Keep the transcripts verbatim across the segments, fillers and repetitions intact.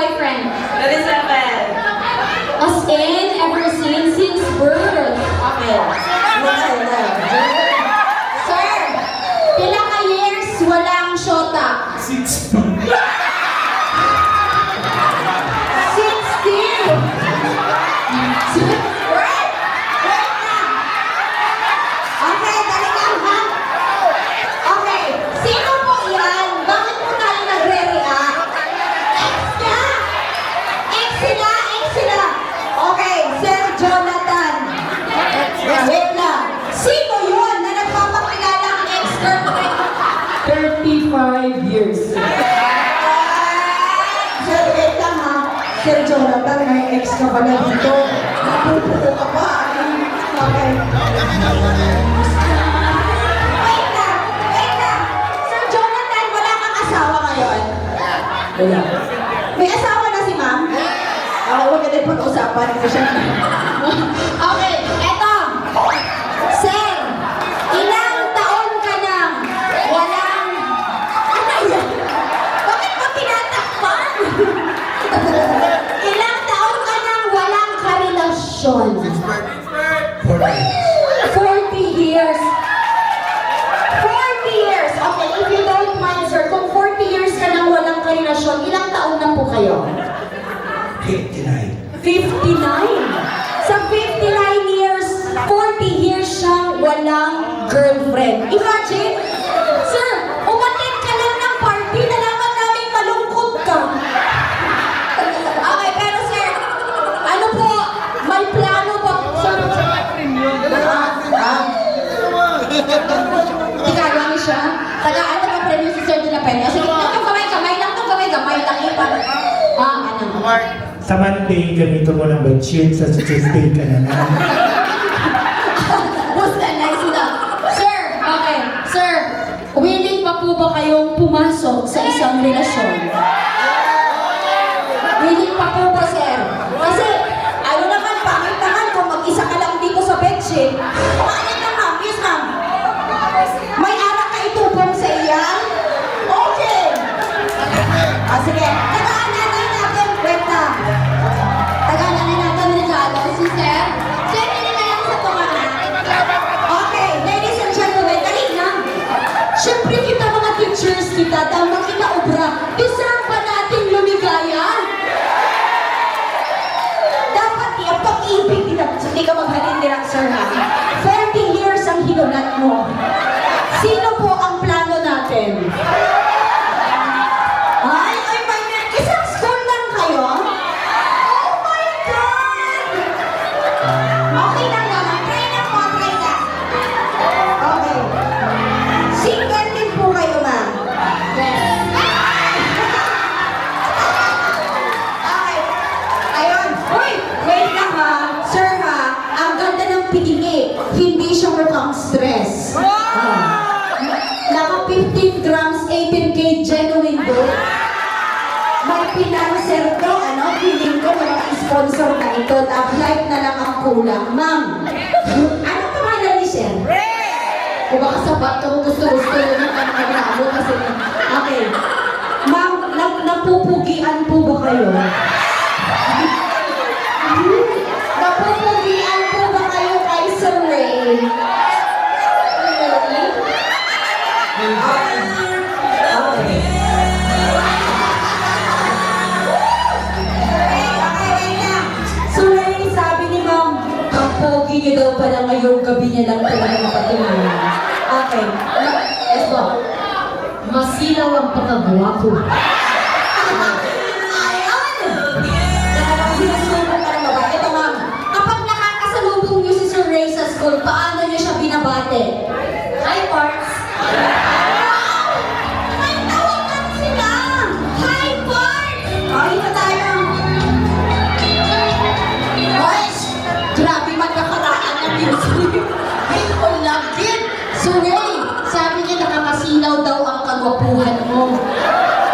Boyfriend. Thirty-seven. As in, ever since, since birth. Okay. Sir, pila ka years walang syota? Sixteen. Sixteen! Wait! Wait lang! Okay, dali lang, ha? Okay, sino po yan? Bakit po tayo nagre-react? Ex niya! Ex sila! Ex sila! Okay, Sir Jonathan. Wait lang. Sino yun na nagpapakilalang ex-girlfriend? Thirty-five years. Sir, wait lang ha. Sir Jonathan, may ex ka pala dito. Mapupuko ka pa. Okay. Wait lang, wait lang. Sir Jonathan, wala kang asawa ngayon? Wala. May asawa na si ma'am? Ah, huwag na din pag-usapan. Hindi siya. Okay, eto. Sir, ilang taon ka nang walang... Ano yan? Bakit mo tinatakpan? Ilang taon ka nang walang karelasyon? Forty years. Forty years! Okay, if you don't mind, sir, kung forty years ka nang walang karelasyon, ilang taon na po kayo? Fifty-nine. Fifty-nine? Sa fifty-nine years, forty years siyang walang girlfriend. Imagine, sir, umattend ka lang ng party, nalaman namin malungkot ka. Okay, pero sir, ano po, may plano pa po, sir? Ah, ah. Ikaw lang siya? Taga ano ba premyo si Sir De La Peña? Sige, itong gamay-gamay lang, itong gamay-gamay lang, eh, para, ah, ano? Sa Monday, ganito mo ng bedsheet, sa Tuesday ka na naman. Basta nice na. Sir, okay, sir, willing pa po ba kayong pumasok sa isang relasyon? Willing pa po ba, sir? Kasi, ano naman, pangit naman kung mag-isa ka lang dito sa bedsheet. Pangit na, ma'am. Yes, ma'am. May arak ka itubong sa iyan? Okay. Ah, sige. Tagaan-anay natin. Wait lang. Tagaan-anay natin regalo. Si Sir. Sir, hindi na lang sa tunga, ha? Okay. Ladies and gentlemen, dali na. Siyempre kita mga teachers kita, tama kita obra. Deserve ba natin lumigaya? Dapat iya pag-ibig kita. Hindi ka maghalin nila, sir, ha? Forty years ang hinulat mo. Sino po ang plano natin? Ay, ay, may isang school lang kayo? Oh my God! Okay lang naman. Try lang po, try lang. Okay. Single din po kayo, ma'am? Yes. Okay. Ayun. Uy, wait lang ha. Sir ha, ang ganda ng pitingi. Hindi siya mukhang stress. Ah. Naka fifteen grams, eighteen K genuine gold. May pinanser to, ano? Feeling ko, may sponsor na ito. Love life na lang ang kulang. Ma'am, anong pangalan ni Sir? Kung makasapat ka, kung gusto-gusto yun, yung ano, ano, ano, kasi, okay. Ma'am, nag-, napupugian po ba kayo? Napupugian po ba kayo kay Sir Ray? Okay. Okay, okay, wait lang. Sir Ray, sabi ni Ma'am, ang pogi niyo daw pala ngayong gabi niya lang talaga mapatuloy. Okay. Yes po. Masilaw ang pagkagwapo. Ayun! Talagang sinusubo ka ng babae. Ito, ma'am. Kapag nakakasalubong niyo si Sir Ray sa school, paano niyo siya binabati? Hi, Parts! Wow! May tawagan sila! Hi, Parts! Oh, ito tayo. Hoy! Grabe man nakaraan ang music. Ay, naku, love it. So, Ray, sabi niya nakakasilaw daw ang kagwapuhan mo.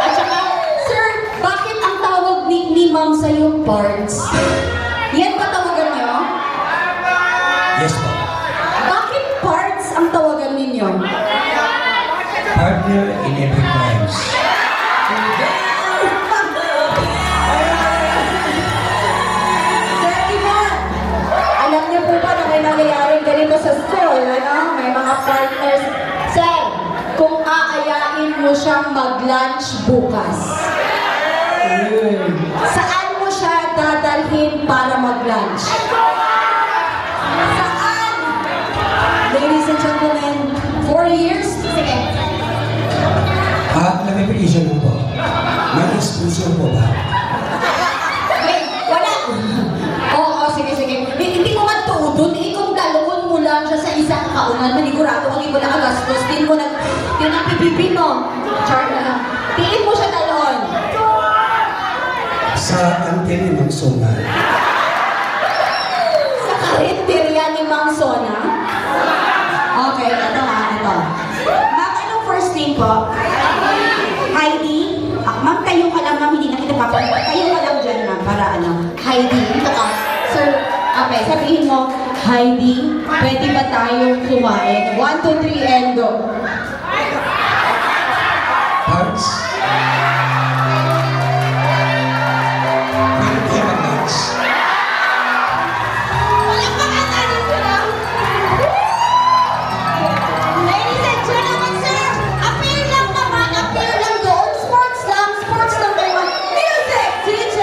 At saka, sir, bakit ang tawag ni, ni ma'am sa'yo, Parts? Yan ba tawagan niyo? Yes po. Bakit Parts ang tawagan ninyo? Partner in every crimes. Ay, Siyang mag-lunch bukas. Saan mo siya dadalhin para mag-lunch? Saan? Ladies and gentlemen, four years? Sige. Ah, clarification lang po. May sponsor po ba? Wait, wala. Oo, sige, sige. Hindi, hindi mo man tuudon. Eh, kung dalukon mo lang siya sa isa ka kaunan, manigurado kang imo nakagastos. Din mo nag-, din ang pipipi mo. Char na lang. Tiin mo siya dalon. Sa auntie ni Mang Sona. Sa karinderya ni Mang Sona? Okay, ito ha, ito. Ma'am, anong first name po? Heidi? Ah, ma'am, tayo ka lang, ma'am. Hindi na kita papag-, tayo ka lang dyan, ma'am, para ano. Heidi, ito ka. Sir, okay, sabihin mo, Heidi, pwede ba tayong kumain? One, two, three, and go. Hearts? Pwede kayo mag-dance? Palakpakan natin sila. Ladies and gentlemen, sir, appear lang naman, appear lang doon. Sports lang, sports lang kayo. Music, D J!